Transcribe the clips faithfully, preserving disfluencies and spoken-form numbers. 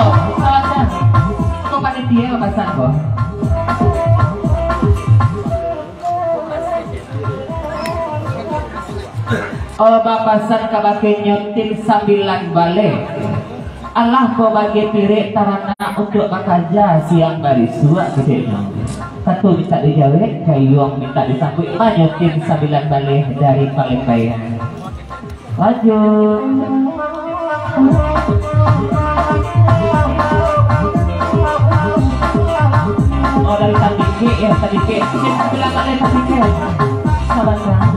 Oh, salah. Kok panitia pasan, Bos? Oh, bapasan kabake nyo tim sambilan baleh. Alah ko bagi pirek taranak untuak bakaja siang barisuak, keceknyo. Satu mintak dijawek, gayuang mintak disambuik, manyo tim sambilan baleh dari Palembang. Lanjut. Oh, dari Tadikik, ya, Tadikik. Kita bilang ada Tadikik. Sabar, sabar.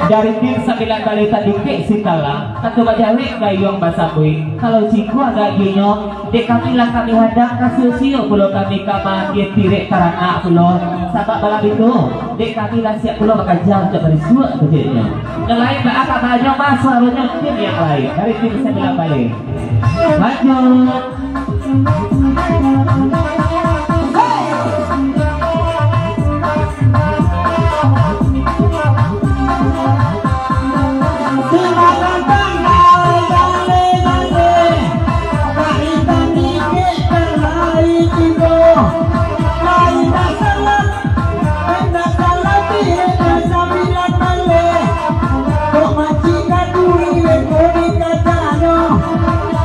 Dari tim sambilan baleh Tadikik Sitalang, kato bajawek gayuang basambuik. Kalau cikua gaginyo, dek kami lah kami hadang, ka sio-sio pulo kami ka maagiah pirek taranak pulo. Sabab malam itu, dek kami lah siap pulo bakaja untuak barisuak, keceknyo. Nan lain baa kabanyo, mah, suaronyo tim yang lain. Dari tim sambilan baleh. Lanjut.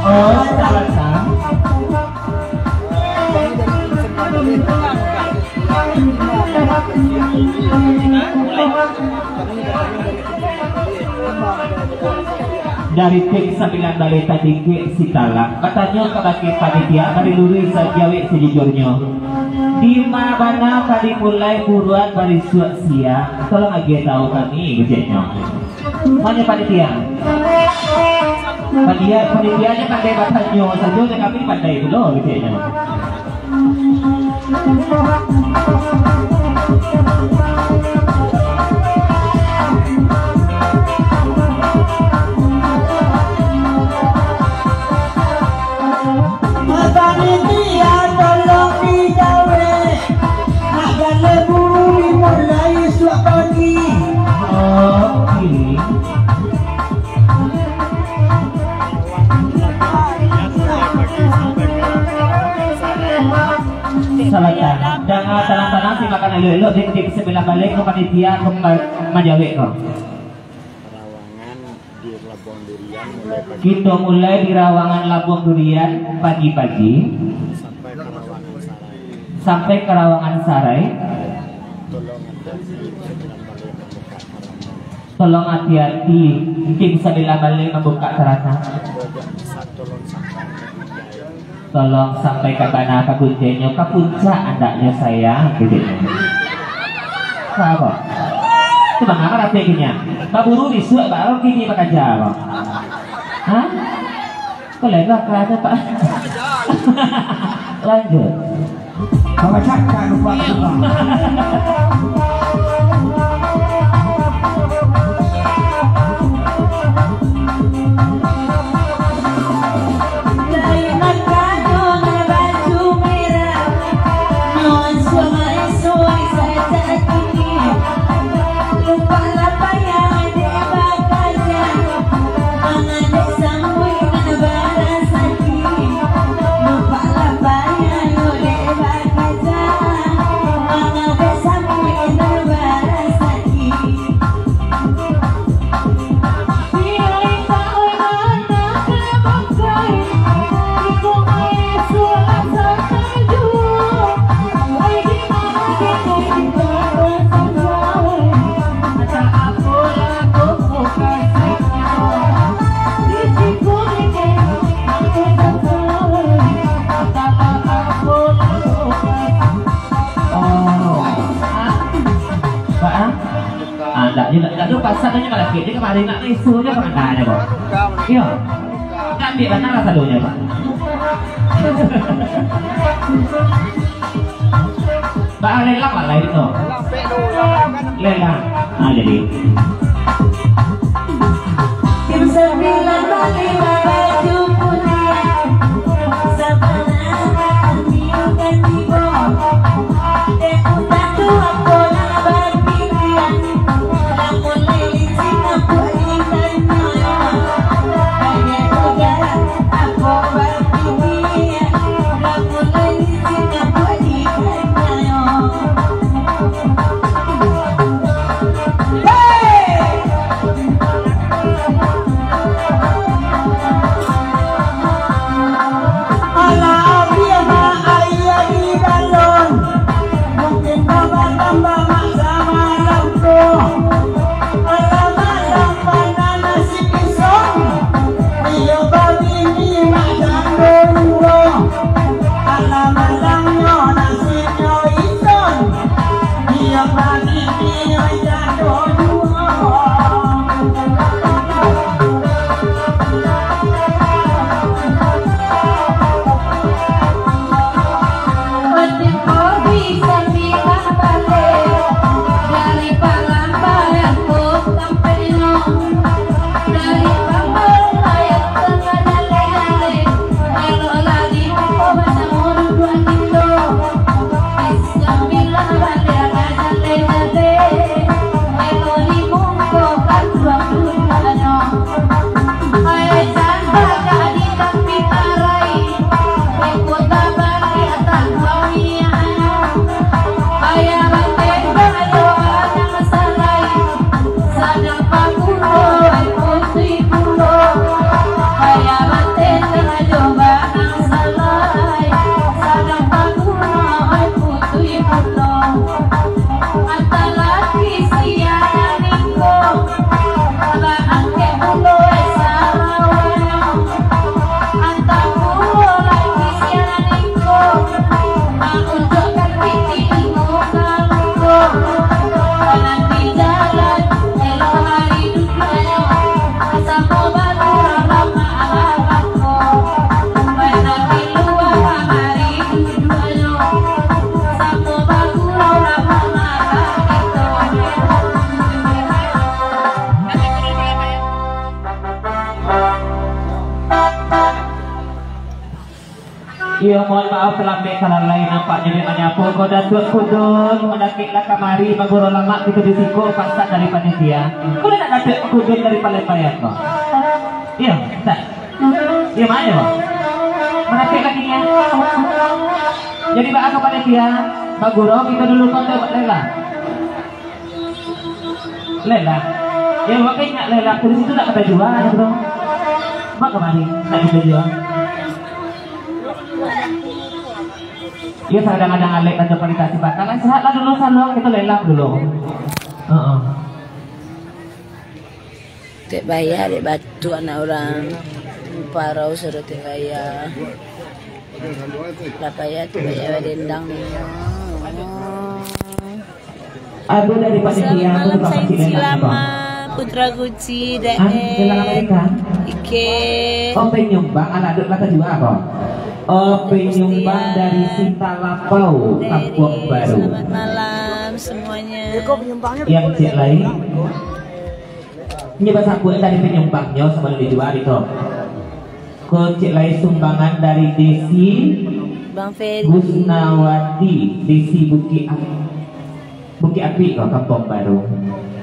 Oh, salah. Dari tim sambilan baleh Tadikik Sitalang, batanyo kabake panitia, bari luruih sajawek sajujurnyo. Dima bana ka dimulai buruak barisuak siang? Tolong agiah tahu kami, keceknyo. Manyo panitia? Panitia, panitianyo pandai batanyo sajo, kami pandai pulo gitu ya. Panitia, tolong dijawek. Nak galeh buru dimulai isuak pagi. Oke. Salah tanah. Jangan tanah-tanah, simakan elok-elok, di, di sebelah balik ke panitia, ke ma-, majawek ko. Kito mulai di Rawangan Labuang Durian pagi-pagi. Sampai ka Rawangan Sarai. Tolong hati-hati, mungkin sabilah baliak mambuka tarata. Tolong sampaikan bana ka kuntianyo, ka puncak andaknyo sayang, gitu. Ka apo? Tu manga rapeknyo? Baburu bisuak baru kini bakaja, Bang. Hah? Kok lengah ka atas, Pak? Lanjut. Babacakan rupa-rupa. Oh. Pak, ah? Ah, ndak je, ndak, ndak tu pasal nyo malakik je kamari, nak isu je pangandanyo, Bang. Iyo. Ndak ambiak bana lah sadonyo, Pak. Bang, lelang lah lain tu. Lelang. Ah, jadi. Tim sambilan balima baju putiah, sabana kami udah tibo. Dek udah tu apo nak bapilihan, lamun lai licin apo ditanya. Dek udah apo bapilihan, lamun lai licin apo ditanya. Hei! Iyo, mohon maaf, talambek ka lalai nampaknyo dek manyapo ko. Datuak Kudun, mandakiklah kamari, baguru lamak kito di siko, pasan dari panitia. Ko lah nak Datuak Kudun dari Palembang ko. Iyo, tak. Iyo, ma nyo, Bang? Mandakik lagi nyo. Jadi, baa ko panitia, baguru kito dulu ko, Lela? Lela. Yo, makonyo Lela, di situ nak kito jua, bro. Baa kamari, nak kito jua. Yo, sadang-sadang alek baca kualitas bakal, sehatlah dulu, saluang kito lelang dulu. Heeh. Tek payah dek batu anak urang. Parau sudah tek payah. Lah payah tek payah badendang ni. Aduh, dari panitia, salam aku tukang sain kasih lelang, silama, Bang. Putra Guci, Hah? Lelang Daeng, Amerika? Ike. Oh, penyumbang, anak duk kata jua, Bang. Oh, penyumbang dari Sinta Lapau, dari Kampung Baru. Selamat malam semuanya. Yang cek lain? Nyo basabuik dari penyumbangnyo sabalun dijua tu. Ko cek lai sumbangan dari Desi Bang Ferry. Gusnawati, Desi Bukik Ap-, Bukik Apik ko, Kampung Baru.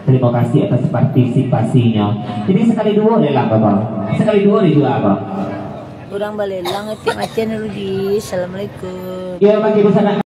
Terima kasih atas partisipasinyo. Jadi sakali duo lelang, Bang. Sakali duo dijua, Bang. Urang balelang etik macan dulu di. Assalamualaikum. Yo, bagi busana.